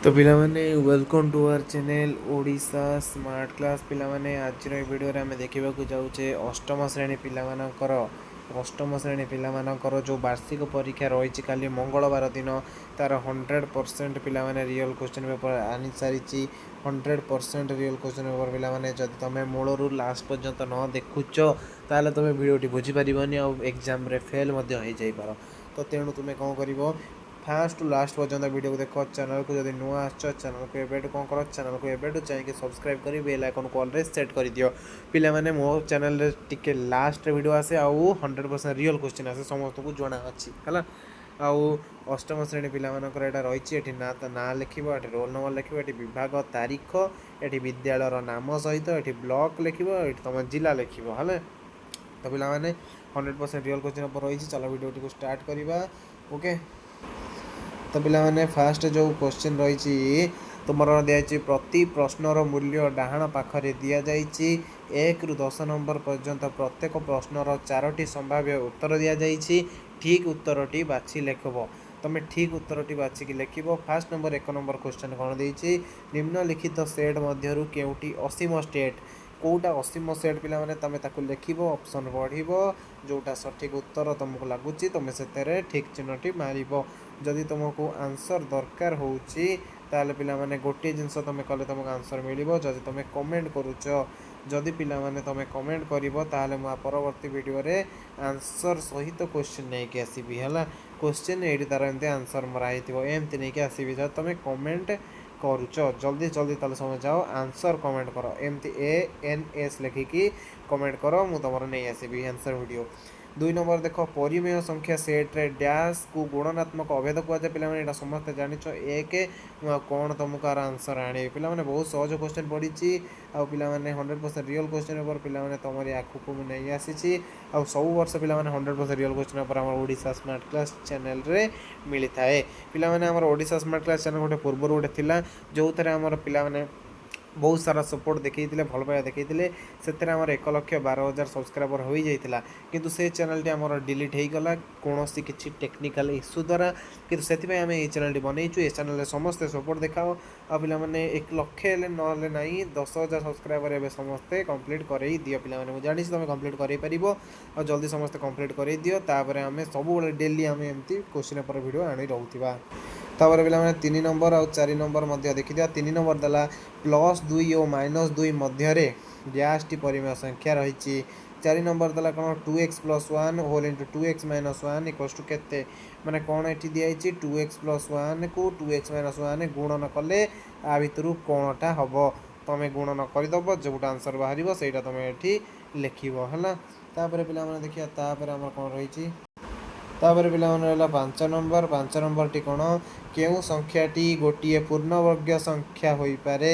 ତ ପିଲାମାନେ, welcome to our channel Odisha smart class. ପିଲାମାନେ, ଆଜିର ଏ ଭିଡ଼ିଓରେ ଆମେ ଦେଖିବାକୁ ଯାଉଛେ ଅଷ୍ଟମ ଶ୍ରେଣୀ ପିଲାମାନଙ୍କର ଯେଉଁ ବାର୍ଷିକ ପରୀକ୍ଷା ରହିଛି କାଲି ମଙ୍ଗଳବାର ଦିନ, ତାର 100% ପିଲାମାନେ ରିଅଲ୍ କ୍ୱେଶ୍ଚିନ୍ ପେପର୍ ଆଣିସାରିଛି। 100% ରିଅଲ୍ କ୍ୱେଶ୍ଚିନ୍ ପେପର୍। ପିଲାମାନେ, ଯଦି ତୁମେ ମୂଳରୁ ଲାଷ୍ଟ ପର୍ଯ୍ୟନ୍ତ ନ ଦେଖୁଛ, ତାହେଲେ ତୁମେ ଭିଡ଼ିଓଟି ବୁଝିପାରିବନି ଆଉ ଏକ୍ଜାମ୍ରେ ଫେଲ୍ ମଧ୍ୟ ହେଇଯାଇପାର। ତ ତେଣୁ ତୁମେ କ'ଣ କରିବ? ଫାଷ୍ଟ ଟୁ ଲାଷ୍ଟ ପର୍ଯ୍ୟନ୍ତ ଭିଡ଼ିଓକୁ ଦେଖ। ଚ୍ୟାନେଲକୁ ଯଦି ନୂଆ ଆସିଛ, ଚ୍ୟାନେଲକୁ ଏବେଠୁ କ'ଣ କର? ଚ୍ୟାନେଲକୁ ଏବେଠୁ ଯାଇକି ସବସ୍କ୍ରାଇବ୍ କରି ବେଲ୍ ଆଇକନ୍କୁ ଅଲ୍ରେ ସେଟ୍ କରିଦିଅ। ପିଲାମାନେ, ମୋ ଚ୍ୟାନେଲରେ ଟିକେ ଲାଷ୍ଟରେ ଭିଡ଼ିଓ ଆସେ ଆଉ 100% ରିଅଲ୍ କ୍ୱେଶ୍ଚିନ୍ ଆସେ, ସମସ୍ତଙ୍କୁ ଜଣା ଅଛି, ହେଲା। ଆଉ ଅଷ୍ଟମ ଶ୍ରେଣୀ ପିଲାମାନଙ୍କର ଏଇଟା ରହିଛି। ଏଠି ନାଁ, ତା ନାଁ ଲେଖିବ, ଏଠି ରୋଲ୍ ନମ୍ବର ଲେଖିବ, ଏଠି ବିଭାଗ, ତାରିଖ, ଏଠି ବିଦ୍ୟାଳୟର ନାମ ସହିତ ଏଠି ବ୍ଲକ୍ ଲେଖିବ, ଏଠି ତୁମ ଜିଲ୍ଲା ଲେଖିବ, ହେଲା। ତ ପିଲାମାନେ, 100% ରିଅଲ୍ କ୍ୱେଶ୍ଚିନ୍ ଉପରେ ରହିଛି। ଚାଲ, ଭିଡ଼ିଓଟିକୁ ଷ୍ଟାର୍ଟ କରିବା। ଓକେ, ତ ପିଲାମାନେ, ଫାଷ୍ଟ ଯେଉଁ କ୍ୱେଶ୍ଚିନ୍ ରହିଛି ତୁମର ଦିଆଯାଇଛି, ପ୍ରତି ପ୍ରଶ୍ନର ମୂଲ୍ୟ ଡାହାଣ ପାଖରେ ଦିଆଯାଇଛି। 1ରୁ 10 ନମ୍ବର ପର୍ଯ୍ୟନ୍ତ ପ୍ରତ୍ୟେକ ପ୍ରଶ୍ନର ଚାରୋଟି ସମ୍ଭାବ୍ୟ ଉତ୍ତର ଦିଆଯାଇଛି। ଠିକ୍ ଉତ୍ତରଟି ବାଛି ଲେଖିବ। ତୁମେ ଠିକ୍ ଉତ୍ତରଟି ବାଛିକି ଲେଖିବ। ଫାଷ୍ଟ ନମ୍ବର, 1 ନମ୍ବର କ୍ୱେଶ୍ଚନ୍ କ'ଣ ଦେଇଛି? ନିମ୍ନଲିଖିତ ସେଟ୍ ମଧ୍ୟରୁ କେଉଁଟି ଅସୀମ ସେଟ୍? କେଉଁଟା ଅସୀମ ସେଟ୍ ପିଲାମାନେ? ତୁମେ ତାକୁ ଲେଖିବ, ଅପସନ୍ ପଢ଼ିବ, ଯେଉଁଟା ସଠିକ୍ ଉତ୍ତର ତୁମକୁ ଲାଗୁଛି, ତୁମେ ସେଥିରେ ଠିକ୍ ଚିହ୍ନଟି ମାରିବ। ଯଦି ତୁମକୁ ଆନ୍ସର୍ ଦରକାର ହେଉଛି, ତାହେଲେ ପିଲାମାନେ, ଗୋଟିଏ ଜିନିଷ ତୁମେ କଲେ ତୁମକୁ ଆନ୍ସର୍ ମିଳିବ। ଯଦି ତୁମେ କମେଣ୍ଟ କରୁଛ, ଯଦି ପିଲାମାନେ ତୁମେ କମେଣ୍ଟ କରିବ, ତାହେଲେ ମୁଁ ପରବର୍ତ୍ତୀ ଭିଡ଼ିଓରେ ଆନ୍ସର୍ ସହିତ କ୍ୱେଶ୍ଚିନ୍ ନେଇକି ଆସିବି, ହେଲା। କ୍ୱେଶ୍ଚିନ୍ ଏଇଠି ତାର ଏମିତି ଆନ୍ସର୍ ମରା ହେଇଥିବ, ଏମିତି ନେଇକି ଆସିବି ଯଦି ତୁମେ କମେଣ୍ଟ କରୁଛ ଜଲ୍ଦି ଜଲ୍ଦି। ତାହେଲେ ସମୟ ଯାଅ, ଆନ୍ସର୍ କମେଣ୍ଟ କର। ଏମିତି ANS ଲେଖିକି କମେଣ୍ଟ କର, ମୁଁ ତୁମର ନେଇ ଆସିବି ଆନ୍ସର୍ ଭିଡ଼ିଓ। 2 ନମ୍ବର ଦେଖ, ପରିମେୟ ସଂଖ୍ୟା ସେଟ୍ରେ ଡ୍ୟାସ୍କୁ ଗୁଣନାତ୍ମକ ଅଭେଦ କୁହାଯାଏ। ପିଲାମାନେ, ଏଇଟା ସମସ୍ତେ ଜାଣିଛ, ଏକ। ମୁଁ ଆଉ କ'ଣ ତୁମକୁ ଆର ଆନ୍ସର୍ ଆଣିବି? ପିଲାମାନେ, ବହୁତ ସହଜ କ୍ୱେଶ୍ଚନ୍ ପଡ଼ିଛି। ଆଉ ପିଲାମାନେ, 100% ରିଅଲ୍ କ୍ୱେଶ୍ଚନ୍ ପେପର୍ ପିଲାମାନେ ତୁମରି ଆଗକୁ ମୁଁ ନେଇ ଆସିଛି। ଆଉ ସବୁ ବର୍ଷ ପିଲାମାନେ, 100% ରିଅଲ୍ କ୍ୱେଶ୍ଚନ୍ ପେପର୍ ଆମର ଓଡ଼ିଶା ସ୍ମାର୍ଟ କ୍ଲାସ୍ ଚ୍ୟାନେଲ୍ରେ ମିଳିଥାଏ। ପିଲାମାନେ, ଆମର ଓଡ଼ିଶା ସ୍ମାର୍ଟ କ୍ଲାସ୍ ଚ୍ୟାନେଲ୍ ଗୋଟେ ପୂର୍ବରୁ ଗୋଟେ ଥିଲା, ଯେଉଁଥିରେ ଆମର ପିଲାମାନେ ବହୁତ ସାରା ସପୋର୍ଟ ଦେଖେଇଥିଲେ, ଭଲ ପାଇବା ଦେଖେଇଥିଲେ। ସେଥିରେ ଆମର 1,12,000 ସବସ୍କ୍ରାଇବର ହୋଇଯାଇଥିଲା। କିନ୍ତୁ ସେ ଚ୍ୟାନେଲ୍ଟି ଆମର ଡିଲିଟ୍ ହେଇଗଲା କୌଣସି କିଛି ଟେକ୍ନିକାଲ୍ ଇସ୍ୟୁ ଦ୍ୱାରା। କିନ୍ତୁ ସେଥିପାଇଁ ଆମେ ଏଇ ଚ୍ୟାନେଲ୍ଟି ବନେଇଛୁ। ଏ ଚ୍ୟାନେଲ୍ରେ ସମସ୍ତେ ସପୋର୍ଟ ଦେଖାଅ। ଆଉ ପିଲାମାନେ, 1 ଲକ୍ଷ ହେଲେ ନହେଲେ ନାହିଁ, 10,000 ସବସ୍କ୍ରାଇବର ଏବେ ସମସ୍ତେ କମ୍ପ୍ଲିଟ୍ କରେଇ ଦିଅ। ପିଲାମାନେ, ମୁଁ ଜାଣିଛି ତୁମେ କମ୍ପ୍ଲିଟ୍ କରେଇ ପାରିବ। ଆଉ ଜଲ୍ଦି ସମସ୍ତେ କମ୍ପ୍ଲିଟ୍ କରେଇ ଦିଅ। ତାପରେ ଆମେ ସବୁବେଳେ ଡେଲି ଆମେ ଏମିତି କ୍ୱେଶ୍ଚିନ୍ ପେପର୍ ଭିଡ଼ିଓ ଆଣି ରହୁଥିବା। ତାପରେ ପିଲାମାନେ, 3 ନମ୍ବର ଆଉ 4 ନମ୍ବର ମଧ୍ୟ ଦେଖିଦିଅ। 3 ନମ୍ବର ଦେଲା, +2 ଓ -2 ମଧ୍ୟରେ ଡ୍ୟାସ୍ଟି ପରିମେୟ ସଂଖ୍ୟା ରହିଛି। 4 ନମ୍ବର ଦେଲା କ'ଣ? 2x + 1 whole into 2x - 1 equals to କେତେ? ମାନେ କ'ଣ ଏଠି ଦିଆହେଇଛି? ଟୁ ଏକ୍ସ ପ୍ଲସ୍ ୱାନ୍କୁ 2x - 1 ଗୁଣନ କଲେ ଆ ଭିତରୁ କ'ଣଟା ହେବ? ତୁମେ ଗୁଣନ କରିଦେବ, ଯେଉଁଟା ଆନ୍ସର୍ ବାହାରିବ ସେଇଟା ତୁମେ ଏଠି ଲେଖିବ, ହେଲା। ତାପରେ ପିଲାମାନେ ଦେଖିବା, ତାପରେ ଆମର କ'ଣ ରହିଛି? ତାପରେ ପିଲାମାନେ ରହିଲା 5 ନମ୍ବର। 5 ନମ୍ବରଟି କ'ଣ? କେଉଁ ସଂଖ୍ୟାଟି ଗୋଟିଏ ପୂର୍ଣ୍ଣବର୍ଗ ସଂଖ୍ୟା ହୋଇପାରେ?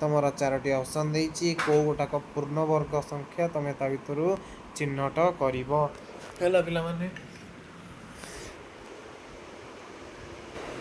ତୁମର ଚାରୋଟି ଅପସନ୍ ଦେଇଛି। କେଉଁ ଗୋଟାକ ପୂର୍ଣ୍ଣବର୍ଗ ସଂଖ୍ୟା, ତୁମେ ତା ଭିତରୁ ଚିହ୍ନଟ କରିବ, ହେଲା ପିଲାମାନେ।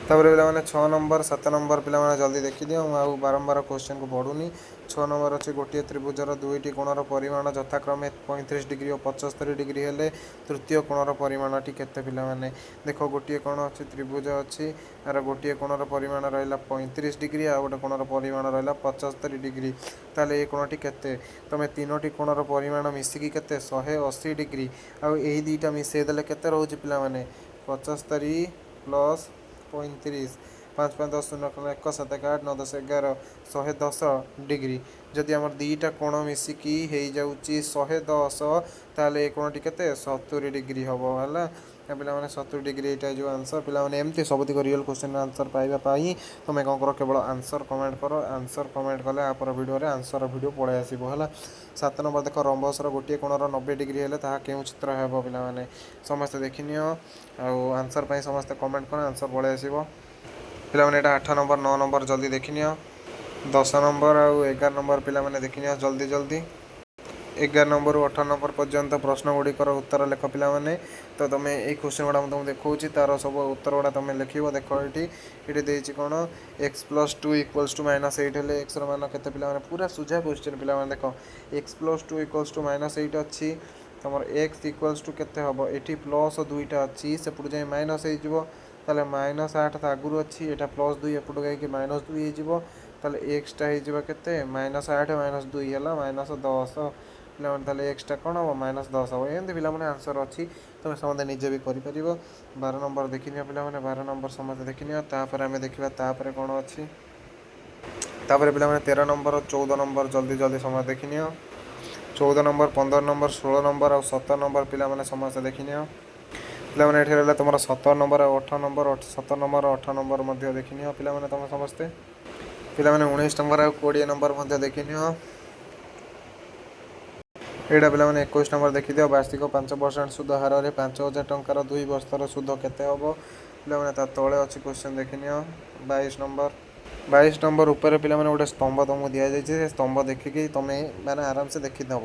ତାପରେ ପିଲାମାନେ, 6 ନମ୍ବର, 7 ନମ୍ବର ପିଲାମାନେ ଜଲ୍ଦି ଦେଖିଦିଅ। ମୁଁ ଆଉ ବାରମ୍ବାର କ୍ୱେଶ୍ଚନକୁ ପଢ଼ୁନି। 6 ନମ୍ବର ଅଛି, ଗୋଟିଏ ତ୍ରିଭୁଜର ଦୁଇଟି କୋଣର ପରିମାଣ ଯଥାକ୍ରମେ 35 ଡିଗ୍ରୀ ଓ 75 ଡିଗ୍ରୀ ହେଲେ ତୃତୀୟ କୋଣର ପରିମାଣଟି କେତେ? ପିଲାମାନେ ଦେଖ, ଗୋଟିଏ କୋଣ ଅଛି, ତ୍ରିଭୁଜ ଅଛି, ଆର ଗୋଟିଏ କୋଣର ପରିମାଣ ରହିଲା 35 ଡିଗ୍ରୀ, ଆଉ ଗୋଟେ କୋଣର ପରିମାଣ ରହିଲା 75 ଡିଗ୍ରୀ। ତାହେଲେ ଏ କୋଣଟି କେତେ? ତମେ ତିନୋଟି କୋଣର ପରିମାଣ ମିଶିକି କେତେ? 180 ଡିଗ୍ରୀ। ଆଉ ଏଇ ଦୁଇଟା ମିଶେଇ ଦେଲେ କେତେ ରହୁଛି ପିଲାମାନେ? 75 ପ୍ଲସ୍ 35, 5 5 10, 0 1, 7 1 8, 9 10 11, 110 ଡିଗ୍ରୀ। ଯଦି ଆମର ଦୁଇଟା କୋଣ ମିଶିକି ହେଇଯାଉଛି 110, ତାହେଲେ ଏ କୋଣଟି କେତେ? 70 ଡିଗ୍ରୀ ହେବ, ହେଲା। ପିଲାମାନେ, 70 ଡିଗ୍ରୀ ଏଇଟା ଯେଉଁ ଆନ୍ସର୍। ପିଲାମାନେ, ଏମିତି ସବୁତିକ ରିଅଲ୍ କ୍ୱେଶ୍ଚନ୍ର ଆନ୍ସର୍ ପାଇବା ପାଇଁ ତୁମେ କ'ଣ କର? କେବଳ ଆନ୍ସର୍ କମେଣ୍ଟ କର। ଆନ୍ସର୍ କମେଣ୍ଟ କଲେ ଆ ପର ଭିଡ଼ିଓରେ ଆନ୍ସର୍ ଭିଡ଼ିଓ ପଳେଇ ଆସିବ, ହେଲା। 7 ନମ୍ବର ଦେଖ, ରମ୍ବସର ଗୋଟିଏ କୋଣର 90 ଡିଗ୍ରୀ ହେଲେ ତାହା କେଉଁ ଚିତ୍ର ହେବ? ପିଲାମାନେ, ସମସ୍ତେ ଦେଖିନିଅ ଆଉ ଆନ୍ସର୍ ପାଇଁ ସମସ୍ତେ କମେଣ୍ଟ କର, ଆନ୍ସର୍ ପଳେଇ ଆସିବ। ପିଲାମାନେ, ଏଇଟା 8 ନମ୍ବର, 9 ନମ୍ବର ଜଲ୍ଦି ଦେଖିନିଅ। 10 ନମ୍ବର ଆଉ 11 ନମ୍ବର ପିଲାମାନେ ଦେଖିନିଅ ଜଲ୍ଦି ଜଲ୍ଦି। 11 ନମ୍ବରରୁ 18 ନମ୍ବର ପର୍ଯ୍ୟନ୍ତ ପ୍ରଶ୍ନ ଗୁଡ଼ିକର ଉତ୍ତର ଲେଖ ପିଲାମାନେ। ତ ତୁମେ ଏଇ କ୍ୱେଶ୍ଚନ୍ ଗୁଡ଼ା ମୁଁ ତୁମକୁ ଦେଖାଉଛି, ତାର ସବୁ ଉତ୍ତର ଗୁଡ଼ା ତୁମେ ଲେଖିବ। ଦେଖ, ଏଠି ଦେଇଛି କ'ଣ? x + 2 equals to -8 ହେଲେ ଏକ୍ସର ମାନ କେତେ? ପିଲାମାନେ, ପୁରା ସୁଝା କ୍ୱେଶ୍ଚନ୍। ପିଲାମାନେ ଦେଖ, x + 2 equals to -8 ଅଛି, ତୁମର ଏକ୍ସ ଇକ୍ୱାଲ୍ସ ଟୁ କେତେ ହେବ? ଏଠି ପ୍ଲସ୍ ଦୁଇଟା ଅଛି, ସେପଟୁ ଯାଇ ମାଇନସ୍ ହେଇଯିବ। ତାହେଲେ ମାଇନସ୍ 8 ତ ଆଗରୁ ଅଛି, ଏଇଟା ପ୍ଲସ୍ 2 ଏପଟକୁ ଯାଇକି ମାଇନସ୍ 2 ହେଇଯିବ। ତାହେଲେ ଏକ୍ସଟା ହେଇଯିବ କେତେ? ମାଇନସ୍ 8 ମାଇନସ୍ 2 ହେଲା ମାଇନସ୍ 10 ପିଲାମାନେ। ତାହେଲେ ଏକ୍ସଟା କ'ଣ ହେବ? ମାଇନସ୍ 10 ହେବ। ଏମିତି ପିଲାମାନେ ଆନ୍ସର୍ ଅଛି, ତୁମେ ସମସ୍ତେ ନିଜେ ବି କରିପାରିବ। 12 ନମ୍ବର ଦେଖିନିଅ ପିଲାମାନେ, 12 ନମ୍ବର ସମସ୍ତେ ଦେଖିନିଅ। ତାପରେ ଆମେ ଦେଖିବା ତାପରେ କ'ଣ ଅଛି। ତାପରେ ପିଲାମାନେ 13 ନମ୍ବର, 14 ନମ୍ବର ଜଲ୍ଦି ଜଲ୍ଦି ସମସ୍ତେ ଦେଖିନିଅ। 14 ନମ୍ବର, 15 ନମ୍ବର, 16 ନମ୍ବର ଆଉ 17 ନମ୍ବର ପିଲାମାନେ ସମସ୍ତେ ଦେଖିନିଅ। ପିଲାମାନେ, ଏଠି ରହିଲା ତୁମର 17 ନମ୍ବର ଆଉ 18 ନମ୍ବର। 17 ନମ୍ବର, 18 ନମ୍ବର ମଧ୍ୟ ଦେଖିନିଅ ପିଲାମାନେ ତୁମେ ସମସ୍ତେ। ପିଲାମାନେ, 19 ନମ୍ବର ଆଉ 20 ନମ୍ବର ମଧ୍ୟ ଦେଖିନିଅ। ଏଇଟା ପିଲାମାନେ 21 ନମ୍ବର ଦେଖିଦିଅ। ବାର୍ଷିକ 5% ସୁଧ ହାରରେ 5000 ଟଙ୍କାର 2 ବର୍ଷର ସୁଧ କେତେ ହେବ? ପିଲାମାନେ, ତା ତଳେ ଅଛି କ୍ୱେଶ୍ଚନ୍, ଦେଖିନିଅ 22 ନମ୍ବର। 22 ନମ୍ବର ଉପରେ ପିଲାମାନେ ଗୋଟେ ସ୍ତମ୍ଭ ତୁମକୁ ଦିଆଯାଇଛି। ସେ ସ୍ତମ୍ଭ ଦେଖିକି ତୁମେ ମାନେ ଆରାମସେ ଦେଖିଦେବ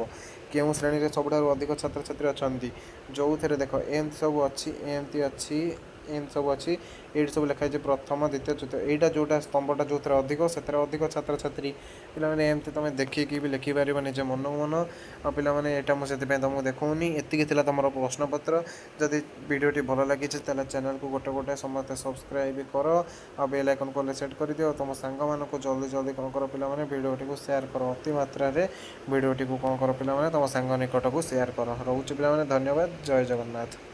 କେଉଁ ଶ୍ରେଣୀରେ ସବୁଠାରୁ ଅଧିକ ଛାତ୍ରଛାତ୍ରୀ ଅଛନ୍ତି। ଯେଉଁଥିରେ ଦେଖ, ଏମିତି ସବୁ ଅଛି, ଏମିତି ଅଛି, ଏମିତି ସବୁ ଅଛି। ଏଇଠି ସବୁ ଲେଖା ହେଇଛି ପ୍ରଥମ, ଦ୍ୱିତୀୟ, ତୃତୀୟ। ଏଇଟା ଯେଉଁଟା ସ୍ତମ୍ଭଟା ଯେଉଁଥିରେ ଅଧିକ, ସେଥିରେ ଅଧିକ ଛାତ୍ରଛାତ୍ରୀ। ପିଲାମାନେ, ଏମିତି ତୁମେ ଦେଖିକି ବି ଲେଖିପାରିବ ନିଜ ମନକୁ ମନ। ଆଉ ପିଲାମାନେ, ଏଇଟା ମୁଁ ସେଥିପାଇଁ ତୁମକୁ ଦେଖାଉନି। ଏତିକି ଥିଲା ତୁମର ପ୍ରଶ୍ନପତ୍ର। ଯଦି ଭିଡ଼ିଓଟି ଭଲ ଲାଗିଛି, ତାହେଲେ ଚ୍ୟାନେଲକୁ ଗୋଟେ ଗୋଟେ ସମସ୍ତେ ସବସ୍କ୍ରାଇବ୍ କର ଆଉ ବେଲ୍ ଆଇକନ୍ କଲେ ସେଟ୍ କରିଦିଅ। ତୁମ ସାଙ୍ଗମାନଙ୍କୁ ଜଲ୍ଦି ଜଲ୍ଦି କ'ଣ କର ପିଲାମାନେ, ଭିଡ଼ିଓଟିକୁ ସେୟାର କର। ଅତି ମାତ୍ରାରେ ଭିଡ଼ିଓଟିକୁ କ'ଣ କର ପିଲାମାନେ, ତୁମ ସାଙ୍ଗ ନିକଟକୁ ସେୟାର କର। ରହୁଛି ପିଲାମାନେ, ଧନ୍ୟବାଦ। ଜୟ ଜଗନ୍ନାଥ।